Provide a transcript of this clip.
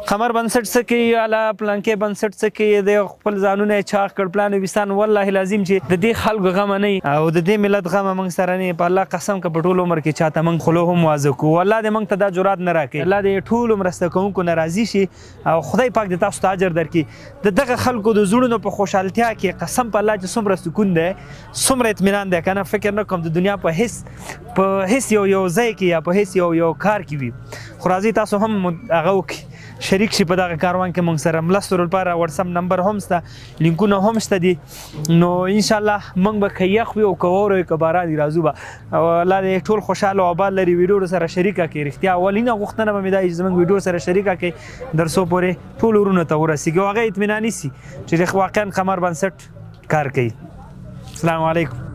قمر بنسټ څه کوي، الا پلانکې بنسټ څه کوي، د خپل ځانونه یې چاغ کړ، پلان ویستان. والله العظیم چې د دې خلکو غمه نه او د دې ملت غمه موږ سره نه. په الله قسم که په ټول عمر کې چاته موږ خلو هم واځه کو، الله دې موږ ته دا جرات نه راکړي. الله دې ټول مرسته کوونکو ناراضي شي او خدای پاک دې تاسو ته اجر درکړي. د دغه خلکو د زړونو په خوشحالتیا کې قسم په الله چې څومره سکون دی، څومره اطمینان دی کنه، فکر نه کوم د دنیا په هیڅ یو یو ځای کې یا په هیڅ یو یو کار کې وي. خو راځئ تاسو هم هغه وکړئ، شریک شي په دغه کاروان کې مونږ سره. مرستو لپاره واتساپ نمبر هم شته، لینکونه هم شته دي. نو ان شاء الله مونږ به که یخ وي او که واوره وي که باران وي، راځو به. او الله دې ټول خوشحاله او آباد لري. ویډیو سره شریکه کړئ. رښتیا اولینه غوښتنه به مې دا وي چې زموږ ویډیو سره شریکه کړئ، در څو پورې ټول ورونو ته ورسېږي او هغه اطمیناني سي چې واقعا قمر بنسټ کار کوي. السلام علیکم.